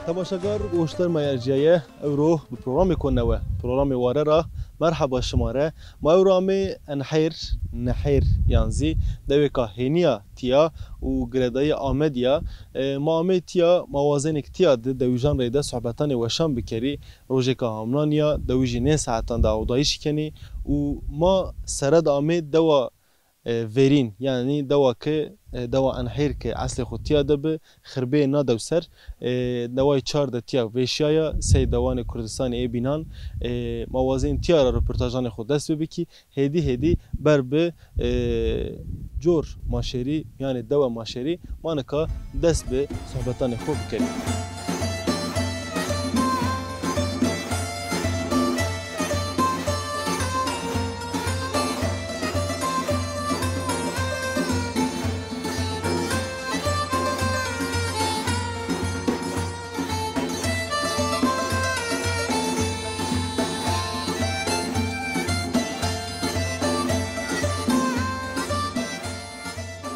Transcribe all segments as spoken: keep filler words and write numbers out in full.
Temaşegar, goşdar ma ercîyaye, ewro bi programê ko newe, programê Ware ra merheba şima re. Ma ewro amê Enhêr, Nehêr yan zî dewêka hênîya tîya û girêdayî Amedî ya. E, ma amê tîya, ma wazenê ke tîya di dewijan reyde sohbetanê weşan bikerî. Rojêka hamnan ya, dewijî nê saetan de awdayîşî kenî û ma sere de amê dewa e, Verîn, yanî dewa ke, e, dewa Enhêr ke eslê xo tîya de bi, xirbeyê na dew ser, e, dewayê çar de tîya vêşîyaya, sey dewanê Kurdistanî ê bînan, e, ma wazên tîya ra roportajanê xo dest bi bikî, hêdî hêdî ber bi, e, cor ma şêrî, yanî dewa ma şêrî, ma nika dest bi sohbetanê xo bikerî.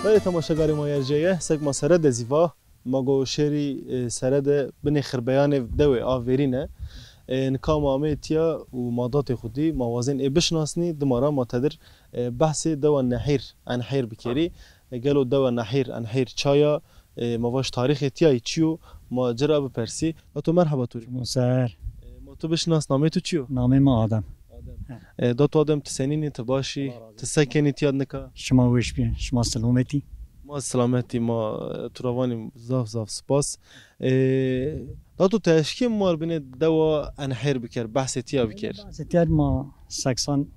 Belê temaşegarê ma ercîyaye, sek ma sere de zî va, ma go şêrî, e, sere de binê xirbeyanê dewê a Verîne. E, nika ma amê tîya û ma datê xwu dî, ma wazên ê bişinasnî, dima ra ma tedir, e, behsê dewa Nehîr, Enhêr bikerî. E, gelo dewa Nehîr, Enhêr ça ya? E, ma vaj tarîxê tîya yî çi yo? Ma ci ra bipersî. Dato merheba to rê. Şima ser. E, ma tu bişinas, namê tu çi yo? Namê mi Adem. Adem. He. E, dato Adem, ti senîn î, ti baş î? Allah razı olsun. Ti se kenî tîya nika? Şima weş bî, şima selametî. Ma selametî, ma, e, tu ra vanî zaf zaf spas. E, dato ti eşkê ma rê binê dewa Enhêr biker, behsê tîya biker. Behsê tîya ma seksan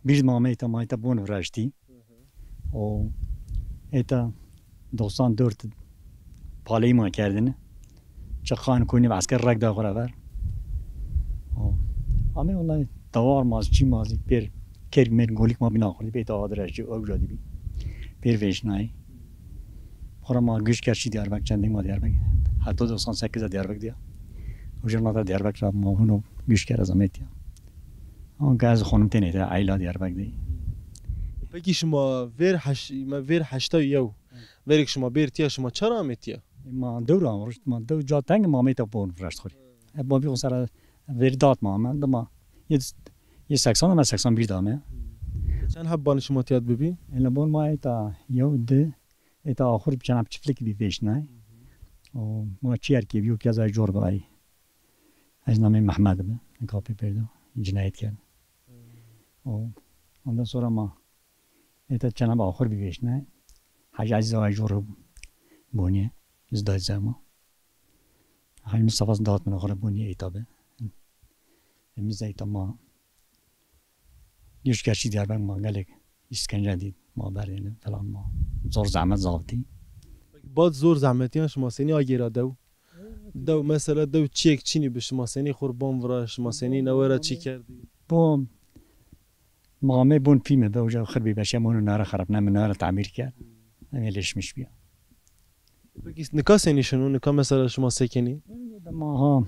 bir ma ameyta, ma îta bon viraştî. O, îta doksan dört paleyî ma kerdêne. Çiqan konî esker reg da xo ra ver. O, amê wellahî dawar ma zî, çî ma zî pêr, kerg mêr golîk ma bîn axurdî, pê îta adir eşkî, ewca dî bî. Pêr vêşnayî. Xora ma güç kerd şî Diyarbek, çendê ma Diyarbek. Heta doksan sekiz de Diyarbek dîya. Ewca nata Diyarbek ra ma hûno güç kerd ez amê tîya. Anka ez xonim tenê de eyla Diyarbek de. Pekî şima vêr heş-, me vêr heşta û yew. Verêk şima bêr tîya, şima ça ra amê tîya? E, ma dew ra ruşt, ma dew ca teng, ma ameyta bon viraşt xo rê. E, babî xo sera verî dat ma ame, dima yê, yê seksan ame, seksan bir de ame. Çend heb banê şima tîya de bibî? Ela bon ma îta yew, di, îta axur bi çend heb çiftlik bî vêşnay. O, ma çi erkê bî, yew kez ay cor bi ay. Ez namê Mehmed bi, kapê pêrdo, cinayet kerd. O, ondan sonra ma îta çend heb axur bî vêşnay. Hacı Aziz Ağa jor bonî, ez dayê zema. Hacı Mustafa zî dat min xo ra bonî îta bi. Emiz îta ma, yûş gerçî Diyarbek ma gelek îşkence dî, ma berdêne falan ma. Zor zehmet zaf dî. Bad zor zehmetîyan şima senî agêra dew? Dew mesela dew çiyek çinî bi, şima senî xo rê bon viraşt, şima senî newe ra çi kerdî? Bon, ma amê bon fîme de, uca xirbî beşe monu nara xerab, ne mi nara tamir kerd. Em eleşmiş bîya. Peki nika senî şino? Nika mesela şima se kenî? Ma ha,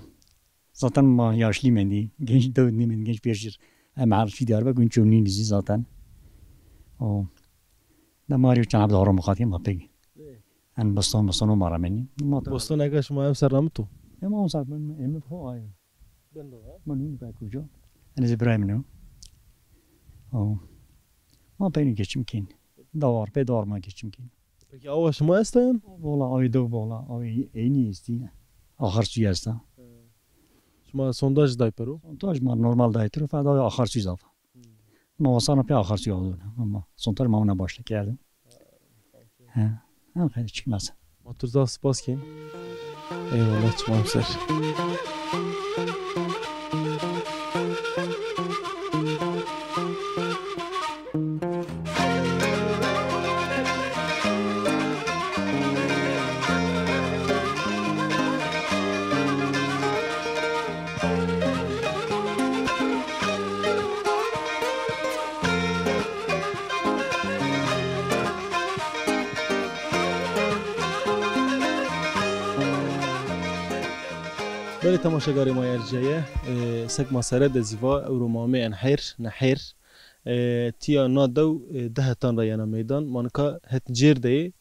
zaten ma yaşlî mendî. Genç dew nîmendî, genç pêr jir. Em her şî Diyarbekir, gunço nînî zî zaten. O, de ma rî çend heb de horo muxatî ma pek. En boston, boston o ma ramenî. Ma Boston ega şima emser ramito? Ema emser ben, emir ho ayo. Bendo ha? Ma nûn ka kuco. En zî birayê min o. O. Ma peynî geçim kên. Dawar, pê dawar ma geçim kên. Peki awa şima esta yan? Bola, awî dew bola, awî eynî estî. Axar suyu esta. Şima sondaj day pero? Sondaj ma normal day tiro, feda axar suyu zafa. Hmm. Ma wasana pê axar suyu aldı. Ama sondaj ma ona başla geldi. He. Ha, xeyr çıkmaz. Ma tu zaf spas kên. Eyvallah, çiman ser. Belê temaşegarê ma ercîyaye, e, sek ma sere de zî va, ewro ma amê Enhêr, Nehêr. E, tîya na dew, e, di hetan ra yena meydan. Ma nika het cêr de yê,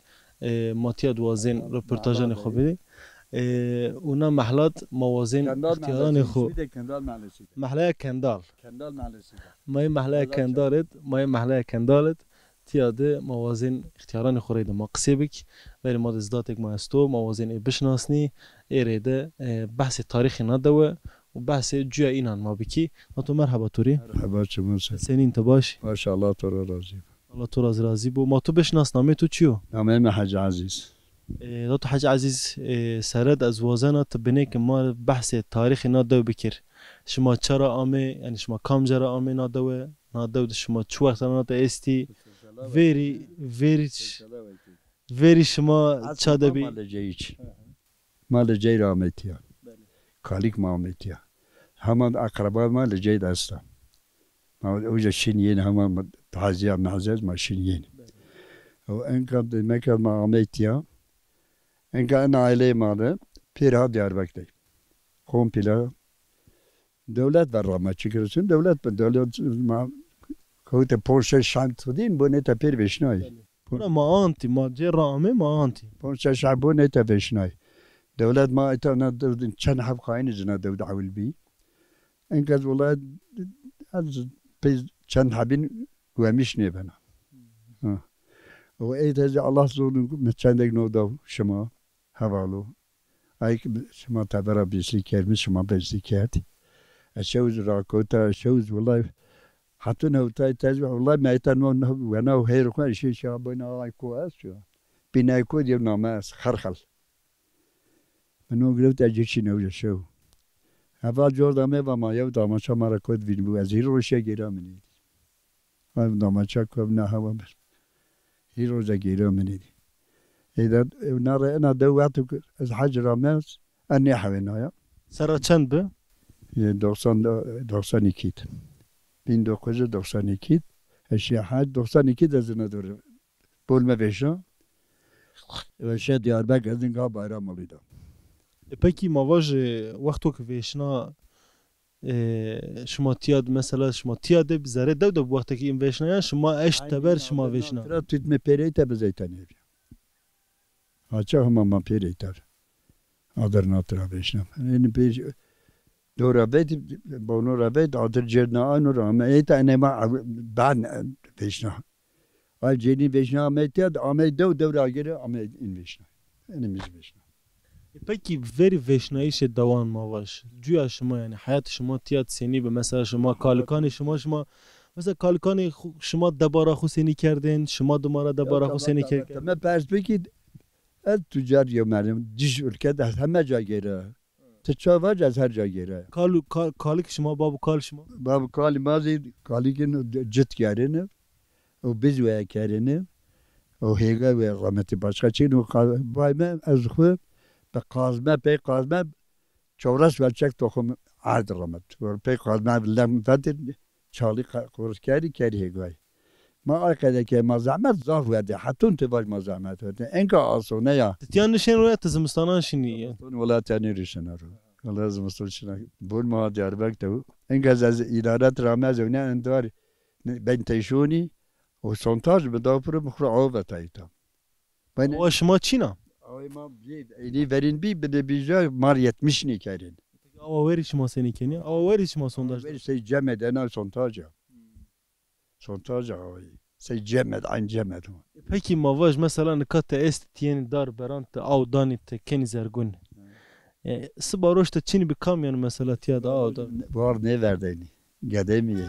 e, ma tîya di wazên roportajanê xo bidê. E, û na mehlat ma wazên Kendal ixtîyaranê Mahallesi, xwu. Ismi de Kendal Mahallesi. Mehleya Kendal. Kendal Mahallesi. Ma yê mehleya Kendal id, ma yê mehleya Kendal id. Tiya de ma wazên ixtîyaranê xwu reyde ma qisê bik. Verê ma de zî datek ma esto, ma wazên ê bişinasnî. Ê reyde, e, behsê tarîxê na dewe û behsê cuya înan ma bikî. Dato merheba to rê. Merheba, çimun se. Senîn, ti baş? Baş, Allah to ra razî bo. Allah to ra zî razî bo. Ma to bişinas, namê to çi yo? Namê mi Hecî Ezîz. E, Dato Hecî Ezîz, e, sere de ez wazena ti binê ke ma rê behsê tarîxê na dew bikir. Şima ça ra amê, yanî şima kamca ra amê na dewe? Na dew de şima çi wextan na de estî? Verî, verî, verî şima ça de bî? Ma li cey çi. Ma li cey ra amê tiya. Belê. Kalîk ma amê tiya. Hema eqreba ma li cey de esta. Ma uca şin yên hema ma tazîya mezez ma şin yên. Belê. O enka demek ma amê tiya. Enka en aîleyê ma de pêr ha Diyarbekir de. Komple dewlet ver ra ma çi girsin, dewlet bi dewlet ma kewte ponc şeş şan tudîn, bu neta pêr vêşnayî. Buna ma antî, ma cê ra amê ma antî. Ponc şeş şan bu neta vêşnayî. Dewlet ma îta na dew-, çend heb xayinî zî na dew de ewil bî. Enka ez wela ez pê çend hebîn wemiş nêbena. Ha. O ey de zî Allah zor mi çendek no daw şima. Hevalo. Ay ki şima tebera bêslî kerd, mi şima bêslî kerd. Ez şew zî rakota, şew zî wulay. Hatun hewtay tez wulay meyta no, no, wena heyr xo şî şa bina ay ko ez şo. Bina ko diye name ez, Xerxel. Mi no girewt ez cir şîne uca şew. Heval cor da me va ma yew damaça ma ra kot vîn bu. Ez hîr roşe gêra min êdî. Ev damaça ku ev na hewa bir. Hîr roja gêra min êdî. Êda ew na re ena dew wexto ku ez hec ra me, en nêhewênaya. Serra çend bi? Yê doksan, doksan iki. Bin dokuz yüz doksan iki. Ez şiya hec, doksan iki de zina dore. Bol me vêşna. Ve şe Diyarbekir ez inga Bayramalî de. E, pekî ma vaj, e, wexto ki vêşna, e, şima tiya de, mesela şima tiya de bi zerê dew de bi wextekî în vêşna ya şima eşt teber şima vêşna? Tira tut me pêrey te bi zeyten hêvî. Haça hema ma pêrey te. Adir na tira vêşna. Ênî pêr dora vet, bono ra vet, adir cêr na ano ra. Ama ê te enê ma ben vêşna. Ay cênî vêşna amey tiya de, amey dew, dew ra gêre amey în vêşna. Enê mi zî vêşna. E, pekî verî vêşnayîşê dewan ma vaj. Cuya şima, yanî heyat şima tiya de senî bi? Mesela şima kalikanê şima, şima mesela kalikanê xu-, şima debara xu senî kerdên, şima dima ra debara xu senî kerdên? Me pers bikî, ez tucar yo merdim, dij ülke de heme ca gêre. Ti ça vac ez her ca gêre. Kal û ka-, kalik şima, bab û kal şima? Bab û kalî ma zî kalikîn cit kerîne û biz weye kerîne û hêga we rahmetî başka çîn û qa-, vay me ez xwu bi qazme, pey qazme çewres welçek toxum erd rahmet. Pey qazme lem vedir. Çalî qe-, qurus kerî, kerî hêgayî. Ma ay qede ke ma zehmet zaf werdî. Hetûn ti vaj ma zehmet werdî. Enka asone ya. Ti tiyan nişên roya, ti zimistanan şinî? Zimistan wela tiya nêrişena ro. Wela zimistan şina. Bol ma Diyarbekir de. Enka ez îdaret ra me zewne endar ben teşonî o sontaj bi da piro mi xura aw vetayî ta. Awa şima çîn a? Awa ma bî, eynî verîn bî, bi de bîja mar yetmiş nêkerîn. Awa werî şima senî kenî? Awa werî şima sondaj? Awa werî sey cemed, ena sondaj a. Sondaj a awayî. Sey cemed, eyn cemed. E, pekî ma vaj, mesela nika ti est, ti yenî dar beran, ti aw danî, ti kenî zergûn. E, siba roj ti çinî bi kam yeno mesela tiya de aw da? War nêverdenî. Gedê mi yê.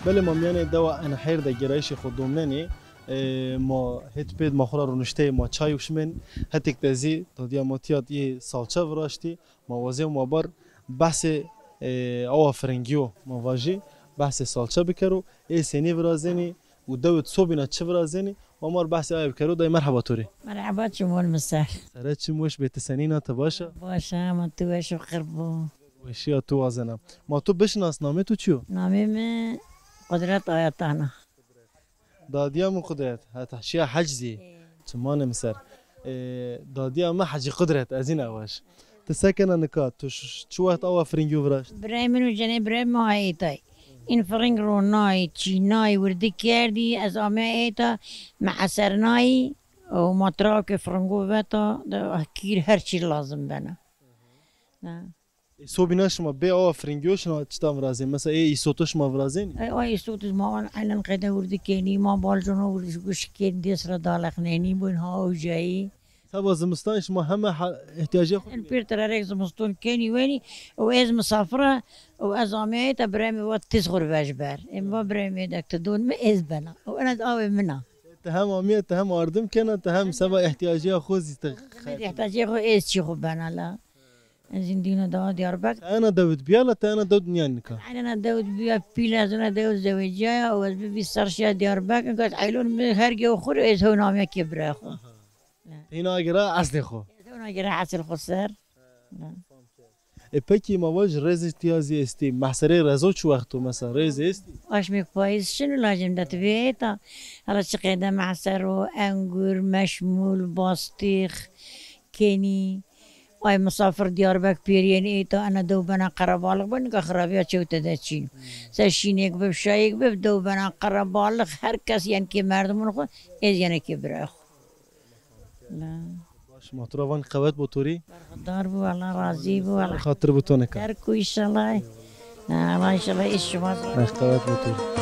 Belê ma mîyanê dewa Enhêr de gêrayîşê xo domnenê. E, ma hêt pêt ma xo ra ronişteyê, ma çay uşmên, hetêk de zî dadîya ma tîya de yê salça viraştî. Ma wazê ma bar behsê, e, awa firingî yo ma vajî, behsê salça bikero, ê senî virazenî û dewê sobîna çi virazenî, ma mar behsê aye bikero. Dayê merheba to rê. Merheba, çimon mi ser. Sere çim weş bê, ti senîn a, ti baş a? Baş a, ma tu weş û qir bo. Weşîya tu wazena. Ma tu bişinas, namê tu çi yo? Namê mi Qudret Ayatana. Dadîya mi Qudret, heta şîya hec zî. Çimanê mi ser. Ê, dadîya mi Hecî Qudret, ez îna weş. Ti se kena nika? Tu ş-, çi wext awa firingî viraşt? Birayê min û cenê birayê mi aye êtay. În firing ronay, çînay, wirdi kerdî, ez amey êta, mi esernayî, û ma tira ke firingo veta, de kîr her çî lazim bena. Na. Ê sobîna şima bê awa firingî yo şima çita virazên? Mesela ê îsoto şima virazênî? Ê, ay îsoto ma an aynen qede wirdi kenî, ma balcona wirdi guş kenî, dês ra dalexnenî, bûn ha ocayî. Seba zimistan şima heme ha-, îhtîyacê xo. En pêr tirerek zimiston kenî wenî, û ez misafir a, û ez ameyê te birayê mi va tiz xo ri vej ber. Em va birayê mi dek ti don mi ez bena. Û ena awê min a. Ti hem amîye, ti hem ardim kena, ti hem seba îhtîyacê xo zî ti. Îhtîyacê xo ez çî xo bena la. Ez îndîno dewa Diyarbekir. Ena dewid bîya la te ena dewid nîya nika? Aynen ena dewid bîya, pîl ez ena dewid zewecîyaya û ez bi vîst serr şîya Diyarbekir. Nika ez eylon mi her ge xo ri ez hewn amîya kê birayê xo. Hîna agêra eslê xo. Ez hewn agêra eslê xo ser. E pekî ma vaj rêzê tîya zî estî. Mehserê rezo çi wext o mesela? Rêzê estî? Aşmêk payîz şin û lacim de ti bê êta. Hala çi qeyde mehser o, engur, meşmûl, bastîx, kenî. Ay misafir Diyarbek pêrîyên êta, ena dew bena qerebalix bo, nika xirabîya çew tede çîn. Se şînêk bib, şayêk bib, dew bena qerebalix, her kes yen kê merdimûn xo, ez yene kê birayê xo. La. Baş, ma tu ra van qewet bo to rê. Berxudar bo, Allah razî bo, Allah. Xatir bo to nika. Her ku înşallah. Allah înşallah îş şima. Baş, qewet bo to rê.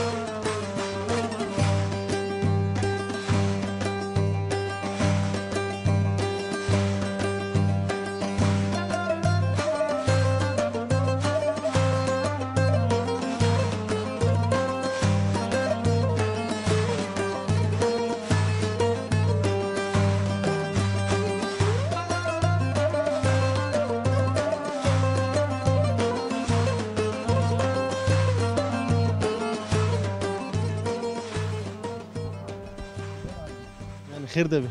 Yanî xêr de bê.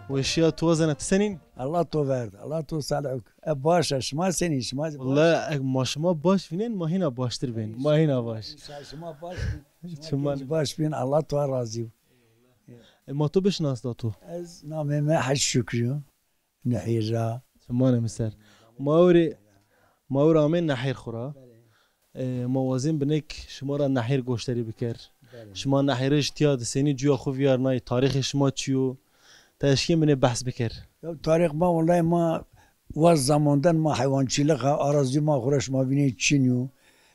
Weşîya tu wazena, ti senîn? Allah to verd, Allah to salih. E, baş a, şima senî, şima zî baş? Wella, e, ma şima baş vînên, ma hîna baştir bên. Ma hîna baş. Şima baş, şima baş bîn, Allah to razî. E, ma to bişinas da to? Ez namê mi Hec Şukrî yo. Nehîr ra. Çimanê mi ser. Ma ewrê, ma ewra amê Nehîr xwu ra. E, ma wazên binêk şima ra Nehîr goşterî biker. Belê. Şima Nehîrij tîya di senî cuya xwu vîyarnayî, tarîxê şima çi yo? Ti eşkên binê behs biker. Ya tarîx ma, wellahî ma wa zamondan ma heywançîlix a, arazî ma xwu ra şima vînê çin yo.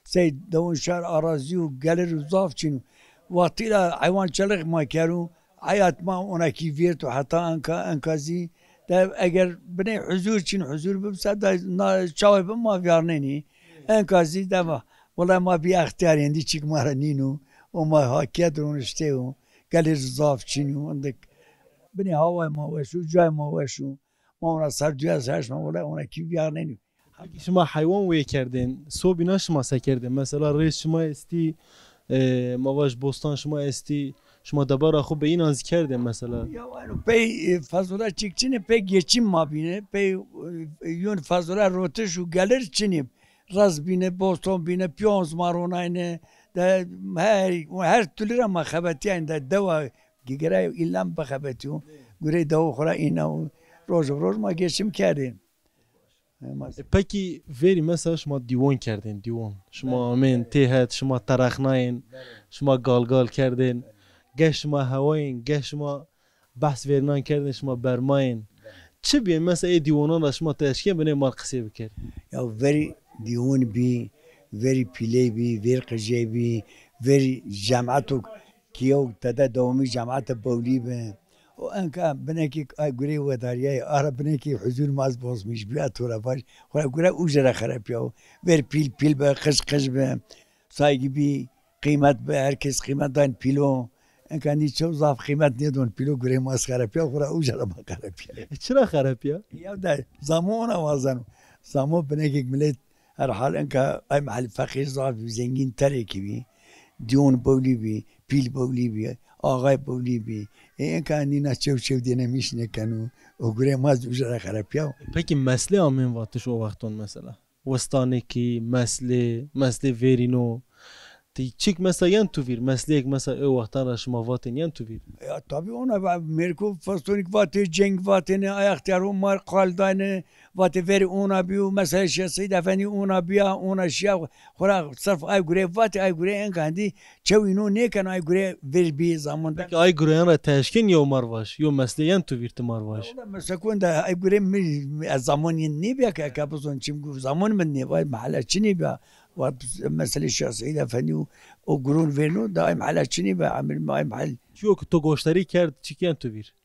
Sey dewon şar arazî û gelir û zaf çin yo. Wextî ra heywançîlix ma kero, heyat ma onekî vêrto heta enka, enka zî de eger binê huzur çin, huzur bibse de na çawê bi ma vîyarnenî. Enka zî de va, wela ma bî extîyar, êndî çîk ma ra nîno û ma hakîyet roniştê û gelê zaf çin û indik binê hawayê ma weş û cayê ma weş û ma ona ser duya ser şima wela onekî vîyarnenî. Pekî şima heywan wê kerdên, sobîna şima se kerdên? Mesela rêz şima estî, e, ma vaj bostan şima estî, şima debara xwu bi înan zî kerdên mesela? Ya wano pey, e, fezole çîk çin ê, pey geçim ma bîne, pey, e, yûn fezole rotiş û gelir çin ê. Rez bîne, boston bîne, piyonz ma ronayne, de her, her türlü ra ma xebetîyayne, de dewa gigere îllan bixebetîyo. Gurey dewa xwu ra îna û roj bi roj ma geçim kerdên. E, pekî verî mesela şima dîwon kerdên, dîwon. Şima amên têhet, şima terexnayên, şima galgal kerdên. Geh şima hewayên, geh şima behs verînan kerdên, şima bermayên. Çi bîyên mesela ê dîwonan ra şima ti eşkên binê ma qisê biker? Ya verî dîwon bî, verî pîley bî, verî qijey bî, verî cemato Kîyew tede dewamî cemaete Bewlî bi. O enka binekî ay gurê wedarîyayê, ara binekî huzur ma ez bozmîş bîya to ra vaj. Xwura gure uca ra xerepîya o. Ver pîl pîl bi, qij qij bi. Saygî bî, qîmet bi, her kes qîmet dayn pîlo. Enka nî çew zaf qîmet nêdon pîlo, gurê ma ez xerepîya, xwura uca ra ma xerepîya. E, çira xerepîya? Ya de zamo ona wazeno. Zamo binekî milet Herhal enka ay mehel feqîr zaf bî, zengîn terekî bî. Dîwon Bewlî bî, pîl Bewlî bî, axay Bewlî bî. Ê enka nîna çew çew dêne mîş nêkeno. O gurê ma zî uca ra xerepîya. Pekî meslê amên vatiş o wexton mesela? Westanêkî, meslê, meslê verîno. Ti çik mesela yen tu vîr? Meslêyek mesela ê wextan ra şima vatên yen tu vîr? Ya tabii ona va-, mêrko Fastonîk vatê, cenk vatêne, ay extiyar o mar qal dayne, vatê verî ona bîyo, mesela Şêx Seîd Efendî ona bîya, ona şîya, xora sirf ay gure vatê, ay gure en qandî çewî no nêkeno, ay gure ver bî zaman de. Peki ay gureyan ra ti eşkên yew mar vaj, yew meslê yen tu vîr ti mar vaj? Wala mesela konda ay gure mi, mi, ez zaman yen nêbîya ke, ke bizon çim gu-, zaman mi nêbîya, mehala çinî bîya. Vat meselê Şêx Seîd Efendî û o guron vêrno, da ay mehala çinî bîya, emir mi ay mehel. Çiyo ki to goştarî kerd, çik yen tu vîr?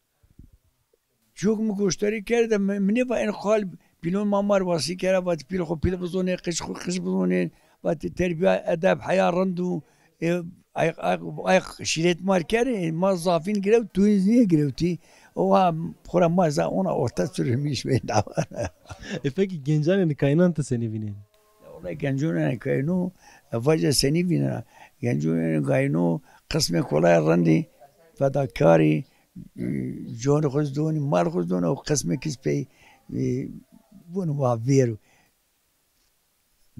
Çiyo ki mi goştarî kerde, mi, mi nêva en qal pîlon ma mar wasî kera, vat pîl xo pîl bizonê, qij xo qij bizonê, vat terbiya, edeb, heya rind û, e, ay, ay, ay şîret mar kerê, ma zafîn girew, tu nîye girewtî. O ha xora ma za ona orta sürülmüş ve dawa. E peki gencanê nikaynan ti senî vînên? Ya wela genconê nikayno, e, vaca senî vînena. Genconê nikayno qismê kolay rindî, fedakarî, e, conê xo zî donî, mal xo zî donî, o qismê kis pey, e, vûn wa vêr.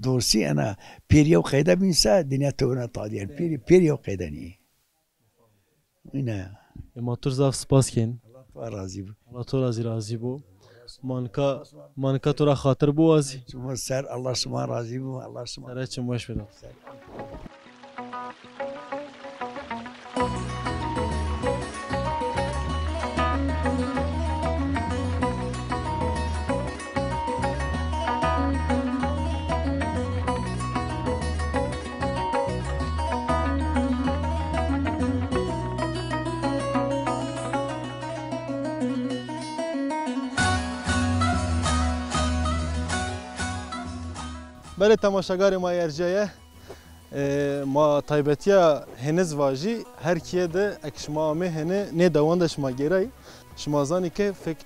Dostî ena pêrî yew qeyde bîn se, dinya tewna tadîyen. Pêrî, pêrî yew qeyde nîyê. Îna ya. E, ma tu zaf spas kên. Allah to razî bo. Allah to razî razî bo. Ma nika, ma nika to ra xatir biwazî. Şima ser, Allah şima razî bo. Allah şima. Sere çim weş bida. Belê temaşegarê ma ercîyaye. E, ma taybetîya heniz vajî, her kîye de ek şima amê hene nê dewan de şima gêrayî. Şima zanî ke fek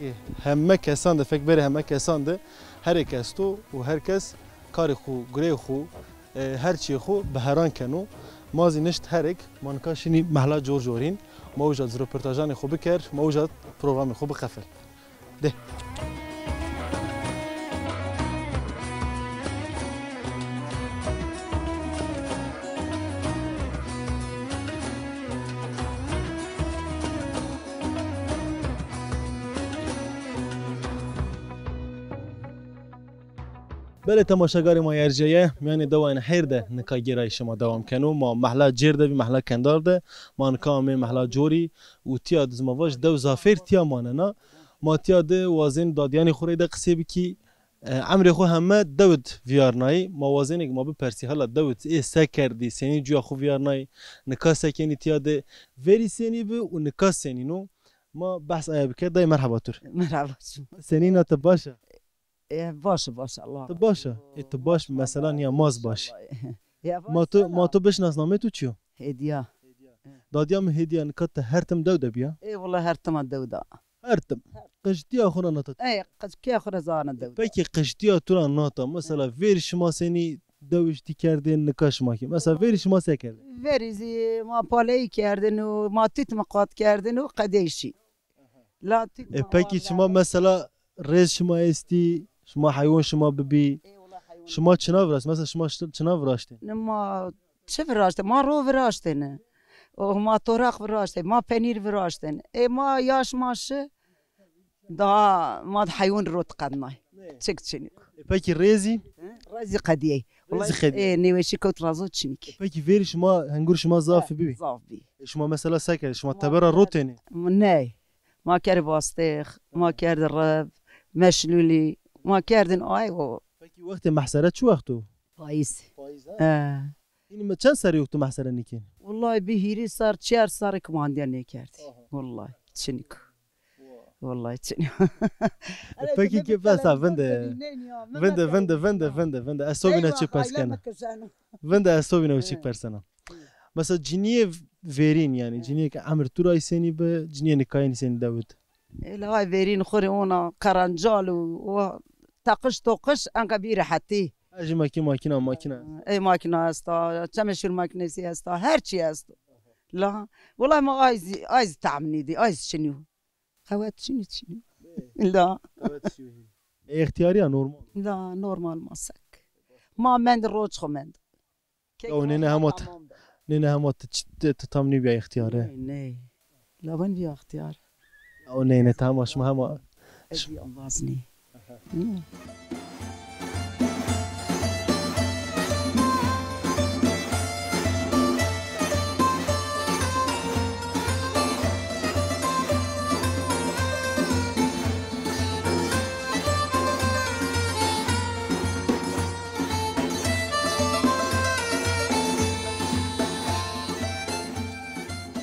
heme kesan de, fek berê heme kesan de herêk esto û her kes karê xo, gureyê xo, e, her çîyê xo bi heran keno. Ma zî nişt herêk, ma nika şinî mehla cor cor hîn. Ma uca zî roportajanê xo biker, ma uca programê xo biqefil. De. Belê temaşegarê ma ercîyaye, mîyanê dewayên heyr de nika gêrayî şima dewam keno. Ma mehla cêr de bî, mehla Kendar de. Ma nika amê mehla corî û tîya de zî ma vaj dew zafêr tîya manena. Ma tîya de wazên dadîyanê xo reyde qisê bikî. E, emrê xo heme dewid vîyarnayî. Ma wazenê ke ma bipersî, hala dewid ê se kerdî, senî cuya xo vîyarnayî, nika se kenî tîya de, verî senî bi û nika senîn o? Ma behs aye biker. Dayê merheba tur. Merhaba. Senîn a, ti baş a? E, baş, baş, Allah. Ti baş a? E, ti baş, mesela nîya ma zî baş. Ma tu, ma tu bişnas, namê tu çi yo? Hediya. Dadîya mi Hediya, nika ti her tim dew de bîya? Ê wela her tim a dew de. Her tim. Qijtîya xo ra nata. Ê, qijtîya xo ra zana dew de. Pekî qijtîya tu ra nata, mesela verî şima senî dewiştî kerdên, nika şima kî? Mesela verî şima se kerdên? Verî zî ma paleyî kerdin û ma tît miqat kerdin û qedeyşî. La tît. E, pekî şima mesela rêz şima estî, şima heywan şima bibî. Ê wela heywan. Şima çina viraşt, mesela şima şi-, çina viraştên? Ne ma çi viraştê? Ma ro viraştêne. O ma toraq viraştê, ma penîr viraştêne. Ê ma yaş ma şi, daha ma di heywan ro tiqednay. Çik çinîk. E, pekî rêzî? Hı? Rêzî qedîyey. Rêzî qedîyey. Ê, nêweşî kewt razo çinîk. E, pekî verî şima, hengur şima zaf bî? Zaf bî. E, şima mesela se kerdê? Şima tebera ro tênê? Ney. Ma kerê bastêx, ma kerdê rib, meşlûlî, ma kerdin ay o. Pekî wextê mehsere çi wext o? Payîz. Payîz, ha? He. Hînî mi çend serrî yo ke tu mehsere nîkên? Wellahî bi hîrê serr, çar serrî ke ma hindîya nêkerdî. Aha. Wellahî çinîk. Wa. Wellahî çinîk. E, pekî kî bes a, vinde. Vinde, vinde, vinde, vinde, vinde. Ez to bîne çik pers kena. Vinde, ez to bîne çik persena. Mesela cinîyê verîn, yanî cinîyê ke emir tu ra senî bi, cinîyê nikayên senî dewid? Ê la ay verîn xo rê ona qerencal û o teqiş toqiş enka bî rehetî. Her jî makî-, makîna, makîna. Ê makîna esta, çemeşîr makînesi esta, her çî esto. La, wela ma ay zî, ay zî tahminî dî, ay zî çinî yo. Qewet çinî, çinî yo. La. Qewet çinî yo. Ê, îxtîyarî ya, normal? La, normal ma sek. Ma mend, roc xo mend. Kek O nêne hema t-, tamam be. Nêne hema t-, çi-, t-, t-, tam nêbîya îxtîyare. Ney, ney. Lawen bîya îxtîyar. O nêne, tamam, şima hema. Ez zî embaz nî. Hı.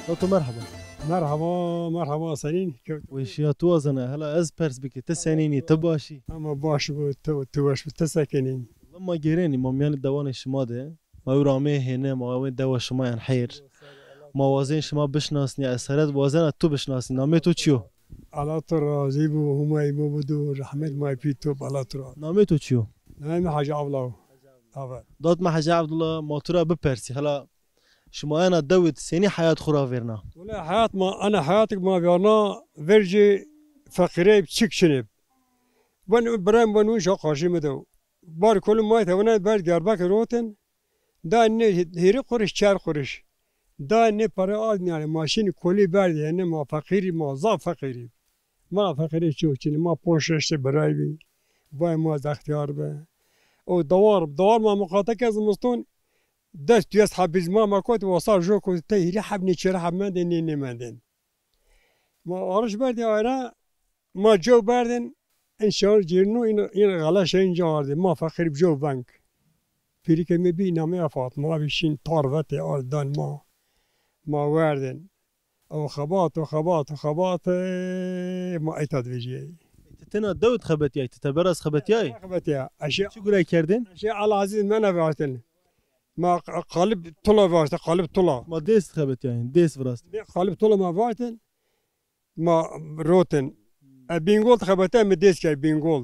Toto, merheba. Merheba, merheba, senîn? Weşîya tu wazena. Hela ez pers bike, ti senîn î, ti baş î? Ama baş bû, tu, tu weş bû, ti sekenîn? Wela ma gêrenî, ma mîyanê dewanê şima de. Ma ewro ameyê hêne, ma ameyê dewa şima, yanî heyr. Ma wazên şima bişinasnî, ez sere wazena tu bişinasnî. Namê to çi yo? Allah to razî bo, Huma îmo bido, rehmet ma pî to, Allah to razî. Namê to çi yo? Namê mi Hacî Avla o. Ave. Dat mi Hacî Avdullah, ma tu ra bipersî. Hela şima ena dew id senî heyat xo ravêrna? Wele heyat ma, ena heyat ma vêrna vercê feqîrey çik çinê. Ben birem ben wî şa qarşî mi dew. Bar kolî ma tewne ber Diyarbakir rotin. Da ne hîrê quriş, çar quriş. Da ne pere ard nîyanê, ma şînî kolî berdî, yanî ma feqîrî, ma zaf feqîrî. Ma feqîrî ço çinî, ma ponc şeş tê biray bî. Vay ma zextîyar bi. O dawar, dawar ma muqate ke zimiston, des duyes heb biz ma, ma kot, wasar jo kot, te hîrê heb nê çêrê heb mendên, nê nêmendên. Ma ariş berdî ayra, ma cew berdên, în şar cêrno, în, în xeleşe înca ardê. Ma feqîr bi cew veng. Pîrike mi bî, namê ya Fatma bî, şîn tar vetê ard dan ma. Ma werdên. O xebat, o xebat, o xebat, e, ma îta di vejîyayî. Ti tena dew id xebetîyayî, ti teber ra zî xebetîyayî? Xebetîya. Eşê Çi gurey kerdên? Eşê Al Aziz mena vartin. Ma q-, qalib tula vartin, qalib tula. Ma dês xebetîyayîn, dês virastin. Dê qalib tula ma vartin. Ma rotin. E, Bîngol de xebetîya mi dês kerd, Bîngol.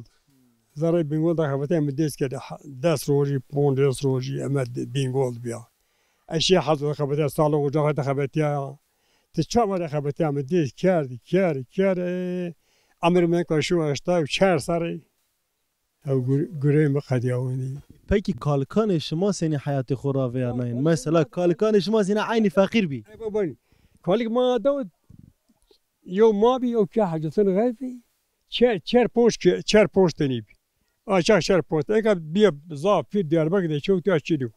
Zerrê Bîngol de xebetîya mi dês kerd. Ha, des rojî, ponc des rojî, eme d-, Bîngol bîya. Eşê Hezir de xebetîya, Salix Ocaxî de xebetîya. Ti çawa de xebetîya mi dês kerd, kerd, kerd, e, emir mi ka şo heştay û çar serrî. Ew gur-, gureyê mi qedîya wenî. Pekî kalikanê şima senî heyatê xo ravêrnayên? Mesela kalikanê şima zî na eynî feqîr bî? Ey baba, kalik ma da yew ma bî, yew ke Hecettin Xeyf bî. Çer, çer ponc ke, çer ponc tenî bî. A çax çer ponc. Eka bîye zaf pîr Diyarbekir de çewtîya çinî yo.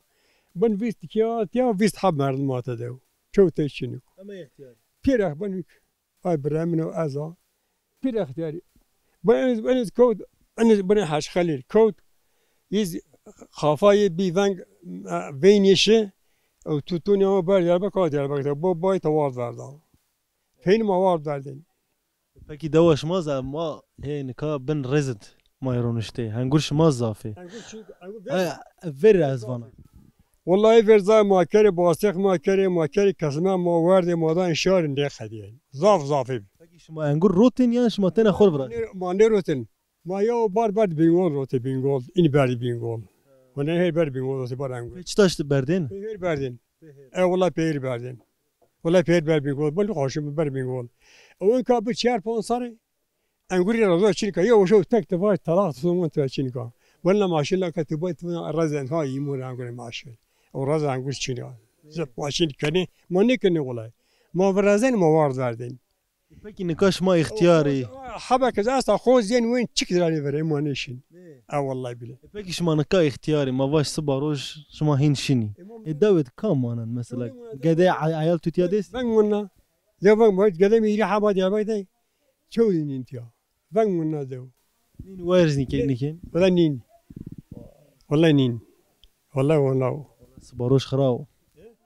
Bin vîst ke ya, vîst heb merdim a tede yo. Çewtîya çinî yo. Ema îxtîyar. Pîr ex bin Ay birê min o ez a. Pîr extîyarî. Bine, bine kewt, bine Hec Xelîl kewt. Îz xafayê bî veng, e, veynî şi. Ew tutunî ama ber Diyarbekir, ka Diyarbekir de. Bo bay te ward verda. Peynî ma ward verdên. Pekî dewa şima zî ma hê nika bin rêz id ma yê roniştê. Hengur şima zaf ê. Hengur çi, hengur ver. Ay, ver ez vana. Wellahî ver zaf ma kerê, basêx ma kerê, ma kerê kesme ma werdê, ma da şarî nêqedîyên. Zaf zaf ê. Pekî şima engur rotin yan şima tena xor vira? Ma nê-, ma nêrotin. Ma yew bar berd Bîngol rotê Bîngol. Înî berdî Bîngol. Hona her ber Bîngol rotê bar engur. Pê çi taştî berdên? Pê her berdên. E wellahî pê her berdên. Wellahî pê her ber Bîngol. Bin xweşim ber Bîngol. Ew inka bi çar ponc serrî. Engurî ra zor çin ka, yew şew tek ti vaj talaq tu min tu çin ka. Wella maşî la ke tu bay tu rezen ha îmû ra engurê maşî. O rezen engur çin ka. Zip maşî kenê, ma nêkenê wulay. Ma virezen ma ward verdên. Pekî nika şima îxtîyar î. Hebe ke esta xo zên wen çik zî ra nêverê ma nêşin. E wellahî bîle. Pekî şima nika îxtîyar î, ma vaj siba roj şima hîn şinî. E dewêt kam manen mesela? Gede ay-, ayal tu tîya dêst? Veng winna. Ya veng ma gede mi hîrê heba Diyarbekir de. Çew nîn tîya. Veng winna dew. Nîn werz nîkên, nîkên? Wela nîn. Wela nîn. Wela wena o. Siba roj xirab o.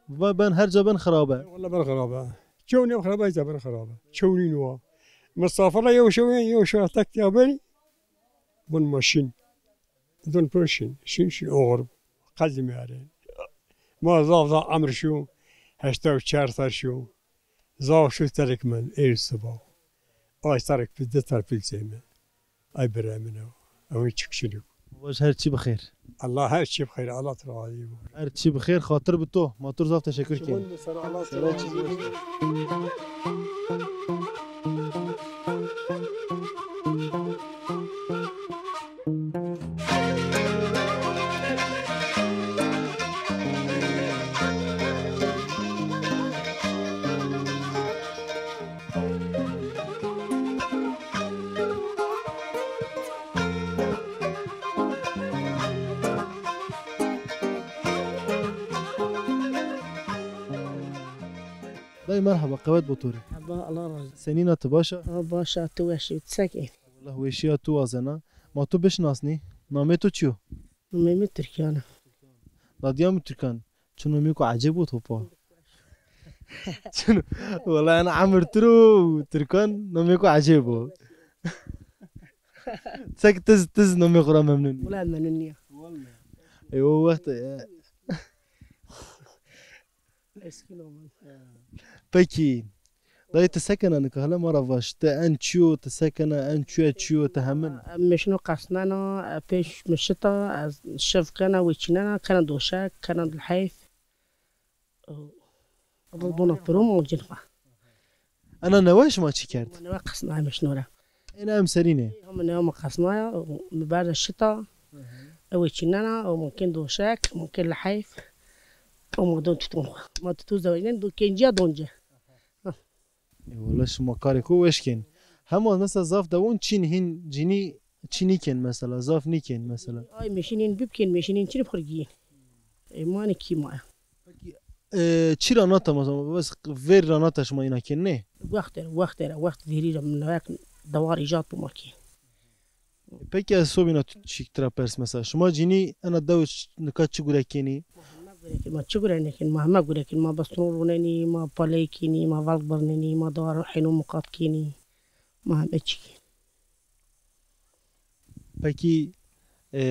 Va ben her ca ben xirab e. Wela ben xirab e. Çew nîn xirab e, ca ben xirab e. Çew nîn wa. Misafir ra yew şew, yew şew tek tîya benî. Bin ma şin. Din pir şin, şin, şin, oxir. Qezî mi erê. Ma zaf zaf emir şû, heşta û çar ser şû. Zaf şû serek min, êr siba. Ay serek pil, di ser pil çê mi. Ay birê min o. Ew çik şinî. Vaj her çî bi xêr. Allah her çî bi xêr, Allah tu razî bo. Her çî bi xêr, xatir bi to. Ma tu zaf teşekkür kên. Şima ser Allah selam. Ey merheba, qewet bo to rê. Merheba, Allah razı olsun. Senîn a, ti baş a? Ha, baş a, tu weş î, ti se kî? Wallah weşîya tu wazena. Ma tu bişinasnî? Namê tu çi yo? Namê mi Türkan a. Dadîya mi Türkan. Çi nomêko ecêb o to pa. Çi no-, wela ena emir tu ro Türkan nomêko ecêb o. Sek tiz, tiz nomê xo ra memnun nîya. Wela memnun nîya. Ey o wext, e. Eski nomê. Pekî. Dayê, ti se kena nika? Hele ma ra vaj. Ti en çi yo, ti se kena, en çuye çi yo, ti hemin? Em meşino qesnena, e, pêş mi şita, ez şev kena, wê çînena, kena doşek, kena liheyf. Bil bona piro mocin xwe. Ena newe şima çi kerd? Newe qesnaya meşino ra. Ena em serînê. Hema newe ma qesnaya, mi berda şita, ew wê çînena, ew ma kên doşek, ma kên liheyf, ew ma don tutun xwe. Ma tutun zewecnen, do kênciya donce. E, wela şima karê xo weş kên. Hema mesela zaf dewon çîn hîn cinî çî nîkên mesela, zaf nîkên mesela. Ay meşînên bibkên, meşînên çin xurgiyên. E, manê kî ma ya. Pekî, e, çi ra nata mesela, bes vêr ra nata şima îna kên, nê? Wext ra, wext ra, wext vêrî ra min wek dewar îcat bi ma kên. Pekî ez sobîna tu çîk tira pers mesela. Şima cinî ena dew ç-, nika çi gure kenî? Ma heme gure kenî, ma çi gure nêkenî, ma heme gure kenî, ma bistron ronenî, ma paley kenî, ma velg birnenî, ma dewar hêno miqat kenî. Ma heme çî kenî. Pekî, e,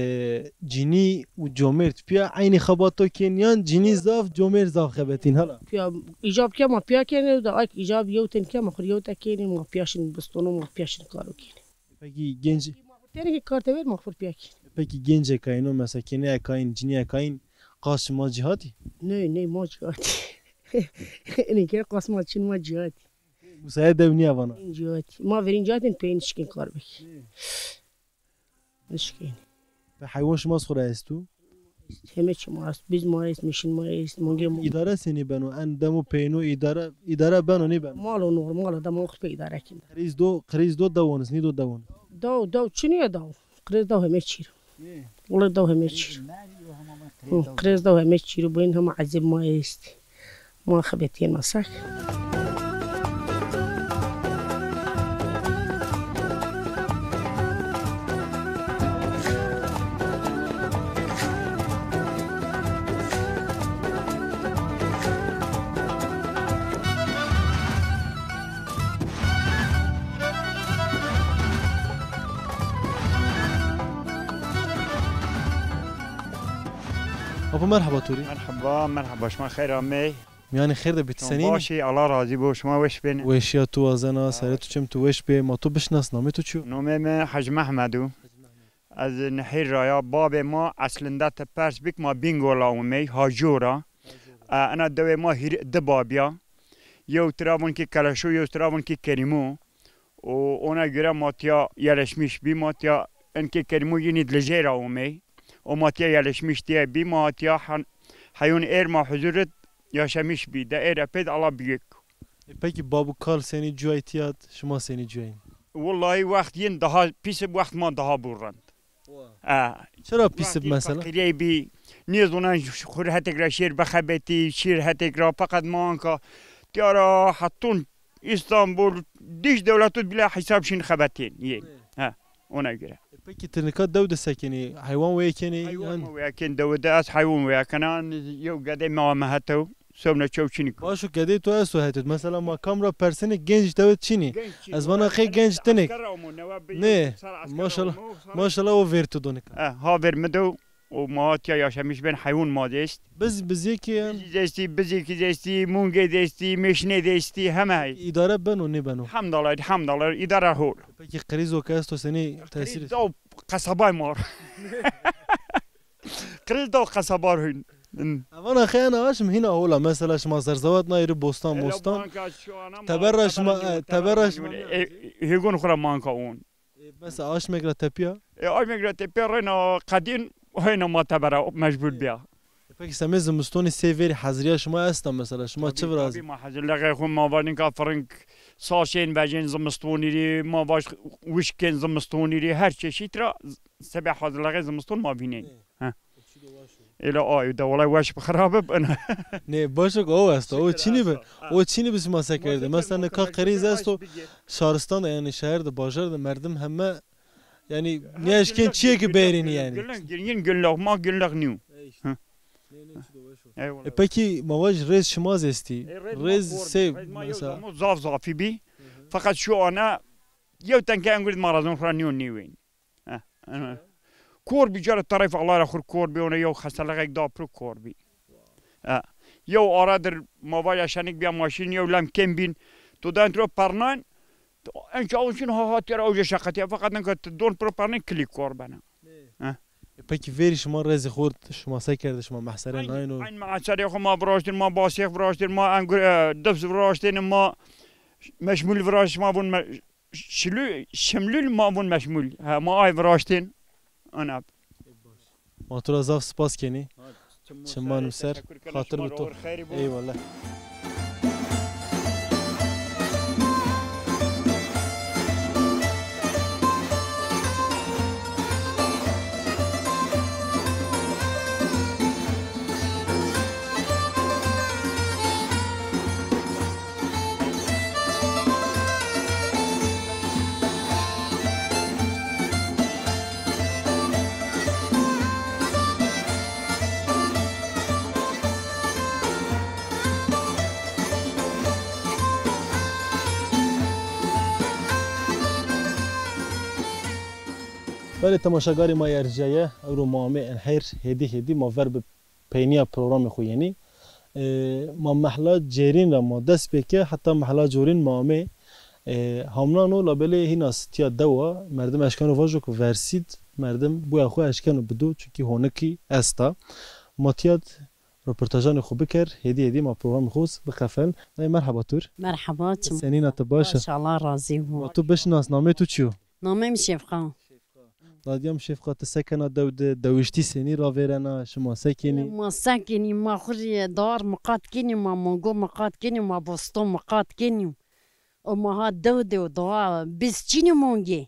cinî û comêrd piya eynî xebato kên yan cinî zaf, comêrd zaf xebetîn hala? Piya îcab ke ma piya kenî, de ay îcab yew ten ke ma xur yew te kenî, ma piya şin bistono, ma piya şin karo kenî. Pekî genc... Tenê kî kar tewêr ma xur piya kî. Pekî gencê kayno, mesela kênê ekayîn, cinî ekayîn, qas şima cî hatî? Ney, ney, ma cî hatî. Enê ke qas ma çin, ma cî hatî. Musaya dew nîya vana? Cî hatî. Ma verîn cî hatîn pey nişkên kar bikî. Nişkên. Pe heywan şima xo ra esto? Heme çî ma est, biz ma est, meşin ma est, mongê ma. Îdare senî beno? En demo peyno îdare, îdare beno nêbeno? Mal o, normal o, dema xo pê îdare kên. Kriz do, kriz do dewon iz, nîdo dewon? Daw, daw çinî ya daw. Kriz daw heme çî ro. Wele daw heme çî ro. Hı, kriz daw heme çî ro, boyin hema ecêb ma est. Ma xebetîyên ma sek. Apo merheba to rê. Merheba, merheba, şima xeyr amey. Mîyanê xêr de bî, ti senîn î? Baş î, Allah razî bo, şima weş bêne. Weşîya tu wazena, serê tu çim tu weş bê. Ma tu bişnas, namê tu çi yo? Nomê mi Hecî Mehmed o. Ez Nihîr ra ya. Babê ma eslinde ti pers bik, ma Bîngol ra omey, Hacîyo ra. E, ena dewê ma hîr, di babî ya. Yew tira vûn kî Keleşo, yew tira vûn kî Kerîmo. O, ona göre ma tiya yerleşmiş bî, ma tiya, enkê Kerîmo yînî Licê ra omey. O ma tiya yerleşmiş tiya bî, ma tiya hen-, heyûn êr ma huzur id yaşamış bî. De êr epey de Allah büyük. E, peki babu kal senî cuyay tiyat, şima senî cuyayîn? Wellahî wext yin daha pîs ib, wext ma daha bû rind. Wa. E, çira pîs ib mesela? Feqîrey bî, nêzonan xur hetêk ra şêr bixebetî, şêr hetêk ra, feqet ma anka tiya ra hetûn Îstanbul, dîş dewletû bile hesab şîn xebetên yên. He, ona göre. E, peki ti nika dew de se kenî? Heywan weye kenî? Heywan ma weye kenî dew de, ez heywan weye kena, yew gedê ma ame hetew, sewna çew çinî. Baş o, gedê to esto hetê. Mesela ma kam ra persenê, genc dew de çinî? Ez vana qey genc tinêk. Nê, maşallah, maşallah o vêr tu do nika. E, ha vêr mi dew. O ma tiya yaşamış ben, heywan ma de est. Biz, bizêkî... Bizî de estî, bizêkî de estî, mûngê de estî, mêşinê de estî, heme hey. Îdare beno, nêbeno? Hemdallah, hemdallah, îdare hol. Peki krîzo ke esto senî tesîr? Krîz daw qesabay mar. Krîz daw qesabar hûn. Evana xeyana aşm hîna hola. Mesela şima zerzewat nayîrî bostan mostan. Teber ra şima, e, teber ra şima. E, hêgon xo ra manka on. E, mesela aşmek ra tepîya? E, aşmek ra tepîya reyna qedîn, heyna ma tebera mecbur bîya. E, peki semê zimistonî sey verî hezirîya şima esta mesela? Şima çi virazî? Tabî, ma hezirlixê xo ma vaj nika firing saşên vejên zimistonî rê, ma vaj wişk kên zimistonî rê, her çeşît ra sebê hezirlixê zimiston ma vînên. He. Êla ayo de, wela weş bi xirab bi, ina. Nê, baş o, o esto, o çinî bi, o çinî bi sima se kerdê. Mesela nika qerîz esto, şaristan de, yanî şehir de, bajar de merdim heme, yanî nêeşkên çiyê ki berînî yanî. Günlük, günlük, günlük, ma günlük nîyo. Hı. Eyvallah. E, pekî ma vaj rêz şima zî estî. E, rêz ma kor bî, rêz ma yew mesela zaman zaf zafî bî. Feqet şu ana yew tenke engurî ma ra zon xura nîyo nîwên. Heh, ana. Kor bî, cara tarîf Allah ra xur kor bî, ona yew xestelixek da piro kor bî. Ha. Yew aradir ma vaj eşenik bîya maşîn, yew lem kêm bîn. To dayên tiro pernayn, en çaw çin ha hatiye ra ewce şeqetiye. Feqet enka ti don piro pernayn kilî kor bena. Ha. E, pekî verî şima rêzê xo şima se kerdê, şima mehsere nayno? Eyn mehserê xo ma viraştên, ma basêx viraştên, ma engur, e, dips viraştên, ma meşmûl viraşt, ma vun me-, şilû-, şimlûl ma vun meşmûl. Ha, ma ay viraştên. Ana. Ma tu ra zaf spas kenî. Çiman ser, xatir bi to. Eyvallah. Belê temaşegarê ma yê ercîyaye, ewro ma amê en heyr, hêdî hêdî ma ver bi peynîya programê xo yenî. E, ma mehla cêrîn ra ma dest pê ke heta mehla corîn ma amê. E, hamnan o, labelê hîna sitîya dewa, merdim eşkeno vajo ke versid, merdim boya xo eşkeno bido, çunkî honikî esta. Ma tîya d roportajanê xo biker, hêdî hêdî ma programê xo biqefilin. Dayê merheba tur. Merheba, çim. Senîn a, ti baş a? Baş, Allah razî bo. Ma tu bişinas, namê tu çi yo? Namê mi Şefqa. Dadîya mi Şefqa, ti se kena dew de, dewiştî senî ravêrena, şima se kenî? Ma se kenî, ma xwu rê dar miqat kenî, ma mongo miqat kenî, ma boston miqat kenî. O ma ha dew de o daha biz çinî mongê.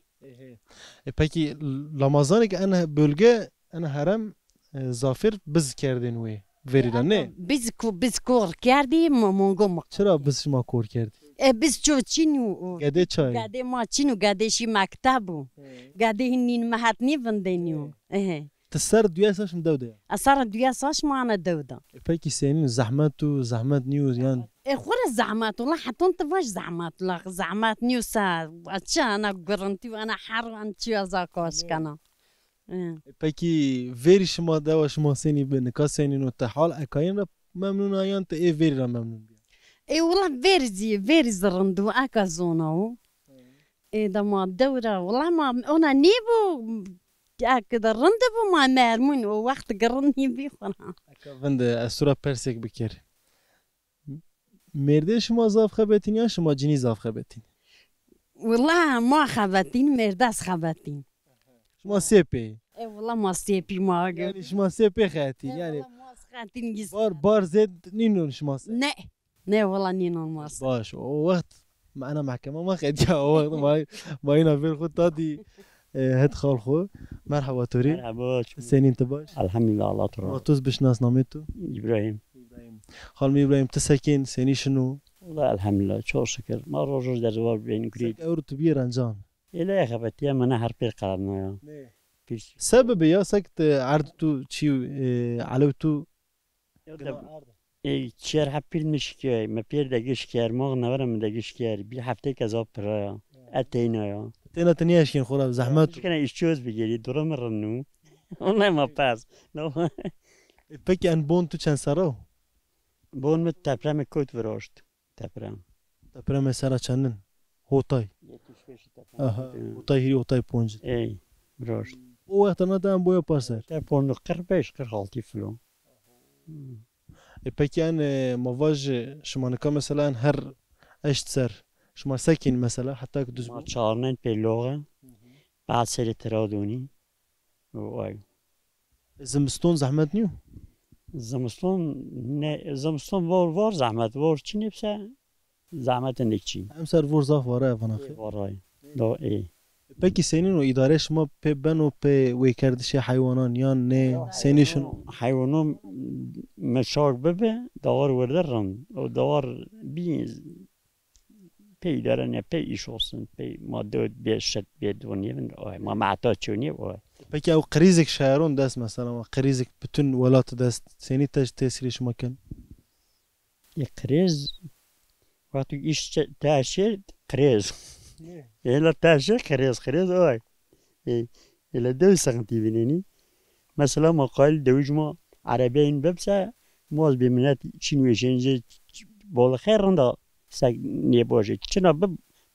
E, pekî Lamazanê ke ena bölge, ena herem, e, zafêr biz kerdên wê verî ra, nê? Biz ku-, biz kor kerdî, mo-, mongo mo. Çira biz şima kor kerdî? E, biz ço çin û, û gedê çay? Gedê ma çin û gedê şî mekteb û. He. Gedê hîn nîn mehet nîvindênî û. He. Ehe. Ti ser duya saş mi dew de ya? E, ser duya saş mi ana dew de. E, pekî senîn zehmet û zehmet nîyo yan? E, xwu ra zehmet, wela heton ti vaj zehmet, la zehmet nîyo se, çi ana gurintî û ana her an çi ya za kaş kena. Hı. E, pekî verî şima dewa şima senî bi, nika senîn o, ti hal ekayîn ra memnun a yan ti ê verî ra memnun bîya? E, wela verî zî, verî zî rind o, eka zona o. Hı. E, de ma dew ra, wela ma ona nîbo, eke de rind bo ma mermûn, o wext ki rind nîbî xwura. Eka vinde, ez tu ra persêk bikerî. Mêrdê şima zaf xebetîn ya şima cinî zaf xebetîn? Wela ma xebetîn, mêrdes xebetîn. Şima sê pê? E, wela ma sê pê ma. Yanî şima sê pê xebetîn, e, yanî wela ma xebetîn gîz. Bar, bar zêd nînon şima ser? Ne. Ne, wela nînon ma ser. Baş, o wext ma ena mehkema ma xebetîya, o wext ma, ma îna vêr xwu dadî. E, het xal xo. Merheba to rê. Merheba, çi. Senîn, ti baş? Elhamdülillah, Allah tu ra. Ma tu zî bişnas, namê tu? İbrahim. İbrahim. Xal mi Îbrahim, ti se kên, senî şino? Wela elhamdülillah, çok şükür. Ma roj roj derdi var bên gurî. Sek ewro tu bîyê rencan? Êlê xebetîya mi ne her pêr qelemna ya. Ne. Pîr. Se bibi ya, sek ti erd tu çî, e, elew tu. Yo, de, e, çiyer hep pîl mi şikiyay. Mi pêr de giş ker, mox nevera mi de giş ker. Bir hafte keza pira ya. Evet. E teyna ya. Teyna ti nêeşkên xo ra zehmet. Şikene işçi öz bigeri, durum rinu. Onay ma pers. No. E, peki en bon tu çend serra o? Bon mi depremi kot viraşt. Deprem. Depremê sera çendin? Hotay. Yetmiş beş deprem. Aha. Hı. Hotay hîrî, hotay poncî. Ey, viraşt. O wexta na de en boya parser. Te pondo kırk beş, kırk altı falan. Hı. E, peki en, e, ma vaj, şima nika mesela en her eşt ser, şima se kên mesela heta ki duz bo? Ma çarnen pê loğe, ba serê tira donî. O ay. E, zimiston zehmet nîyo? Zimiston ne, zimiston vor, vor zehmet, vor çinî bise zehmet nik çin. Emser vor zaf vara ya vana xê. Varay. Do ê. Pekî senîn o, îdare şima pê beno pê wêkerdişê heywanan yan nê? Senî şin? Heywanan meşak bibe, dawar werde rind. O dawar bî pê îdare ne, pê îş olsun, pê ma dewt bê şet bê do nêvin, o ma mehtac çew nê o. Pekî ew qirîzik şeron dest mesela, ma qirîzik bütün welat dest senî te-, tesîrê şima ken? E, kriz, wextî îş çe-, teşê kriz. Êla teşê kriz, kriz oy. E, êla dew sıkıntı vînenî. Mesela ma qayil dewij ma erebeyin bibse, moz bê minet çin weşenî jê bolixe rinda sek nêbojê. Çina bi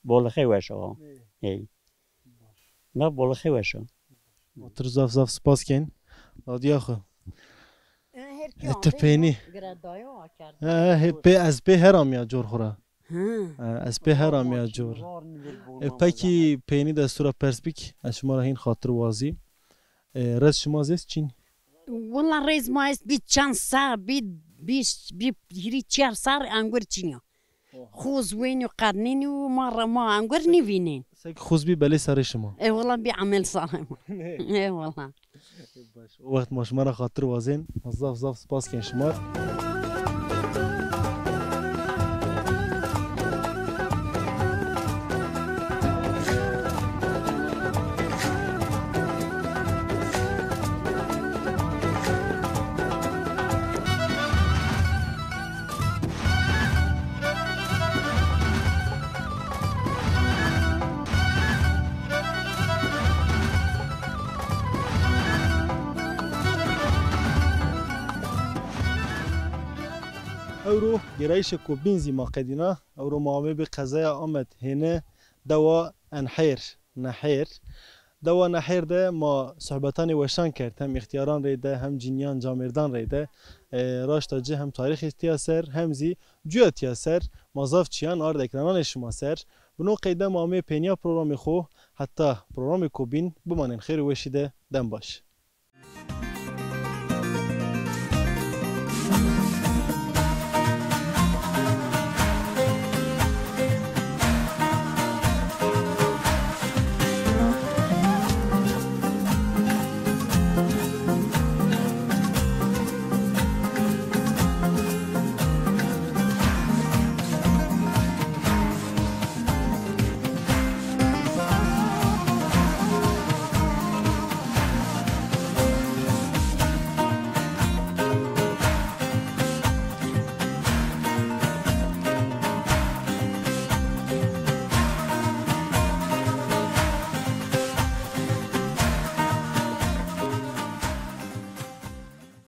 bolixe weş o. Ey. Na bolixe weş o. Ma tu rê zaf zaf spas ken. Dadîya xwu. E, ti peynî. He, he, pê, ez pê her amîya cor xwu ra. Hı. E, ez pê her amîya cor. E, pekî peynî de ez tu ra pers bik, ez şima ra hîn xatir wazî. E, rez şima zî est çin? Wela rez ma est bî çend serr, bî, bî, bî hîrî çar serr engur çin ya. Oha. Xuz wênî qednînî û ma re ma engur nîvînên. Sek xuz bî belê serê şima. E wela bî emel serê ma. E wela. Baş. O wext ma şima ra xatir wazên. Ma zaf zaf spas ken şima. Ewro gêrayîşêko bîn zî ma qedîna. Ewro ma amê bi qezaya Amed hêne dewa Enhêr, Nehêr. Dewa Nehêr de ma sohbetanê weşan kerd, hem îxtîyaran reyde, hem cinîyan camêrdan reyde. E, raşta ci hem tarîxê tîya ser, hem zî cuya tîya ser. Ma zaf çîyan ard ekrananê şima ser. Bi no qeyde ma amê peynîya programê xo, heta programêko bîn bimanên xêr û weşî de, dem baş.